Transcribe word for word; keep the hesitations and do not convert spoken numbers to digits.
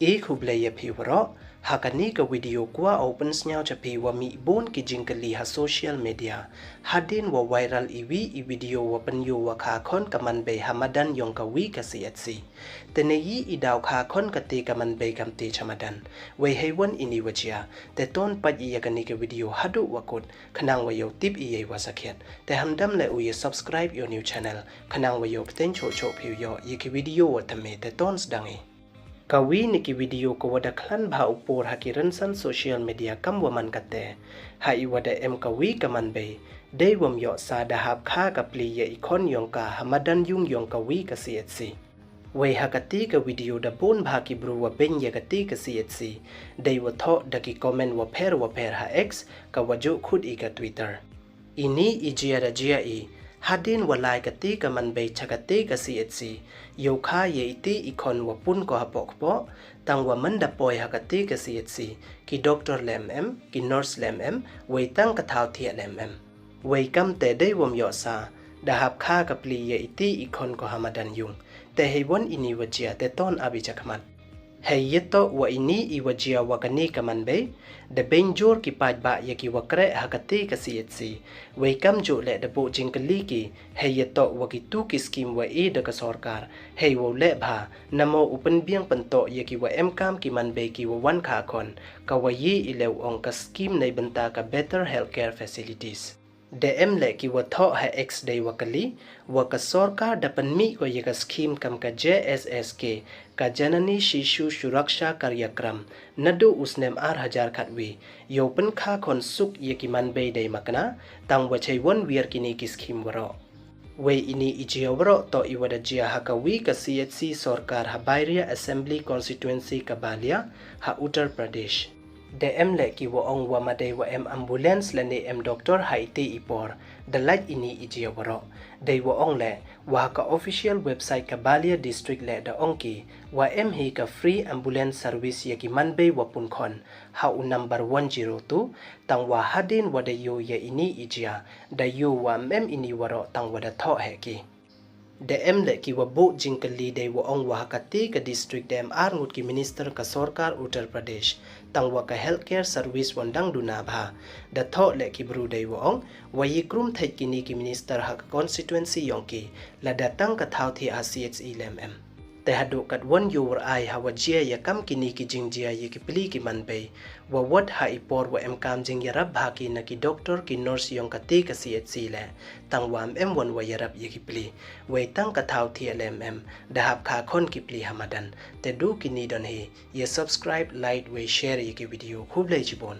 E khublei ya phi waroh, ha kani ka video kwah o pynsnyaw cha phi wa mih bun ki jingkylli ha social media. Hadien wa viral iwi i video wa pynyoo wa kha khon ka manbei ha madan yong kawi ka C H C. Te neiyi i daw kha khon kati ka manbei kamti cha madan. Wei heiwon ini wa jia. Te ton pait i ya kani ka video haduh wa kut, khnang wa yoh tip i yei wa sakhiat. Te hamdam leh u ya subscribe ya u new channel, khnang wa yoh pteng choh choh phi u yoh ya ki video wa thymme. Te ton sdang i. Kawi na ki video ka wa da khlan bha u por ha ki rynsan social media kam wa man kate. Ha i wa da em kawi ka manbei, dei wam yoh sa da hap kha ka pli ya i khon yong ka ha madan yung yong kawi ka C H C. Wei ha kati ka video da bun bha ki bru wa beiñ ya kati ka C H C. Dei wa thoh da ki comment wa pher wa pher ha X, ka wa ju khut i ka Twitter. Ini i jia da jia i, hadien wa lai kati ka manbei cha kati ka C H C, yoh kha ya iti i khon wa pun ko hapoh kpoh, tang wa man da poi ha kati ka C H C, ki doctor lem em, ki nurse lem em, wei tang ka thaw thiah lem em. Wei kamte dei wam yoh sa, da hap kha ka pli ya iti i khon ko ha madan yung. Te heiwon ini wa jia, te ton abi chakhmat. Hei yatoh wa ini i wa jia wa kani ka manbei, da beiñ jur ki paidbah ya ki wa kreh ha kati ka C H C. Wei kamjuh leh da buh jingkylli ki, hei yatoh wa kitu ki scheme wa e da ka sorkar, hei wow leh bha, namo u pynbiang pyntoh ya ki wa em kam ki manbei ki wa wan kha khon, ka wa yi i leh u ong ka scheme neibynta ka Better Healthcare Facilities. Da em leh ki wa thoh ha X dei wa kylli, wa ka sorkar da pynmih ko ya ka scheme kam ka J S S K, ka Janani Shishu Suraksha Karyakram, naduh u snem ar hajar khatwi, yow pynkha khon suk ya ki manbei dei makna, tang wa cheiwon wiar kini ki scheme waroh. Wei ini i jia waroh toh i wa da jia ha kawi ka C H C sorkar ha Bairia Assembly Constituency ka Ballia, ha Uttar Pradesh. Da em leh ki wa ong wa ma dei wa em ambulance lane em doctor ha iti i por, da lait ini i jia waroh. Dei wa ong leh, wa ha ka official website ka Ballia District leh da ong ki, wa em hi ka free ambulance service ya ki manbei wa pun khon, ha u number one zero two, tang wa hadien wa da yoh ya ini i jia, da yoh wa em ini waroh tang wa da thoh heh ki. Da em leh ki wa buh jingkylli dei wa ong wa ha kati ka district da em ar ngut ki minister ka sorkar Uttar Pradesh, tang wa ka healthcare service wan dang duna bha. Da thoh leh ki bru dei wa ong, wa yi krum thait kini ki minister ha ka constituency yong ki, lada tang ka thaw thiah ha C H C lem em. Te haduh katwon yow war ai ha wa jia ya kam kini ki jingjia ya ki pli ki manbei, wa wat ha i por wa em kam jingyarap bha ki na ki doctor ki nurse yong kati ka C H C leh, tang wa em em wan wa yarap ya ki pli. Wei tang ka thaw thiah lem em, da hap kha khon ki pli ha madan. Te du kini don hi, ya subscribe, like, wei share ya ki video. Khublei chibun.